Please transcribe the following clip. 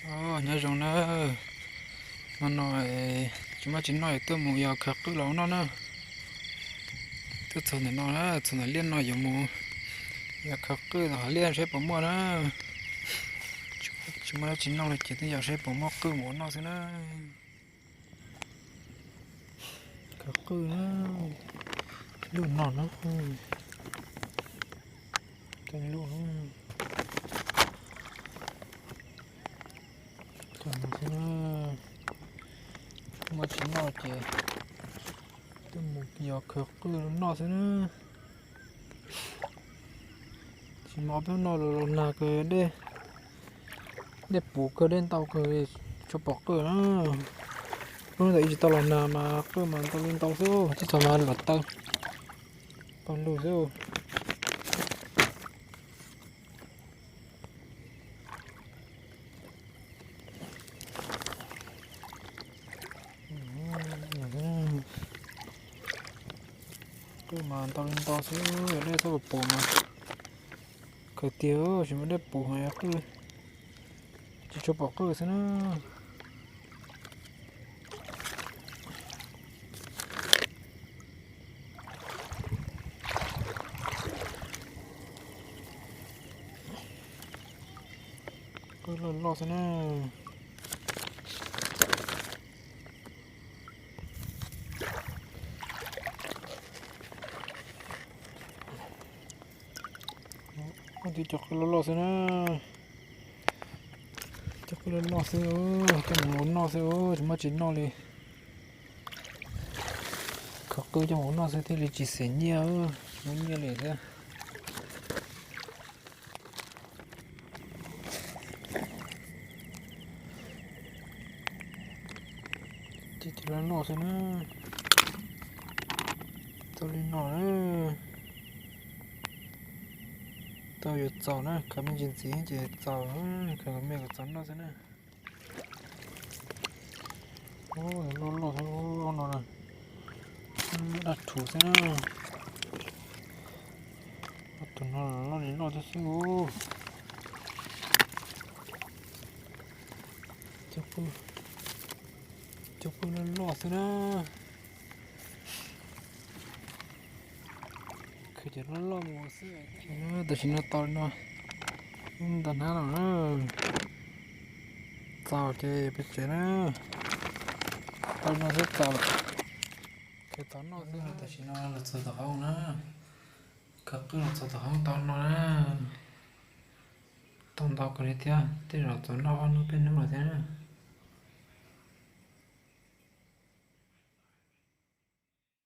Nyob zoo na, no no tsis muaj tsis noj yuav tuaj mus yos khawv qwj los noj na. Tuaj txog ntawm no, txog ntawm liaj no yuav mus yos khawv qwj los hauv liaj saib puas muaj na. Tsis muaj dab tsi noj li ces tuaj yos saib puas muaj qwj mus ua noj xwb na. Khawv qwj na, lub no na, lub no xwb na. Muaj tsis noj ces tuaj mus yos khawv qwj los noj xwb na. Tsis mas ob peb hnub no los los nag kawg, dej puv kawg, dej ntau kawg, tsis tshua pom qwj na. Lub ntawd ib tsis tau los nag mas qwj mas ntau li ntau xwb, tib txog mas luam taw pawg lug xwb. Qwj mas ntau li ntau xwb, yog dej txhob puv mas khaws tiag, tsis muaj dej puv mas qwj tsis tshua pom qwj xwb na. Qwj loj loj xwb na. Muaj twb cov qwj loj loj xwb na. Cov qwj loj loj xwb, coj mus ua noj xwb, tsis muaj tsis noj li. Khawv qwj coj mus ua noj xwb thiaj li tsis xiam nyiaj, tsis muaj nyiaj li thiab. Cov loj loj xwb na. Txaus li no na. Tau yuav txaus na, khaws me ntsis ntxiv ces txaus, khaws me kom txaus noj xwb na. Loj loj no na, daj rhuv xwb na. Ob tug no loj li loj thiab xwb. Cov qwj loj loj xwb na. Khwv cov loj loj mus xwb. Tam sim no tau li no, ntau hnab no na. Txaus ces peb tsev na. Tau li no xwb txaus lawm. Khwv txaus noj xwb. Tam sim no los txog tom hoob na. Khawv qwj los txog tom hoob tau no na. Tau ntau kawg li thiab, tej zaum txaus noj ob hnub peb hnub lawm thiab.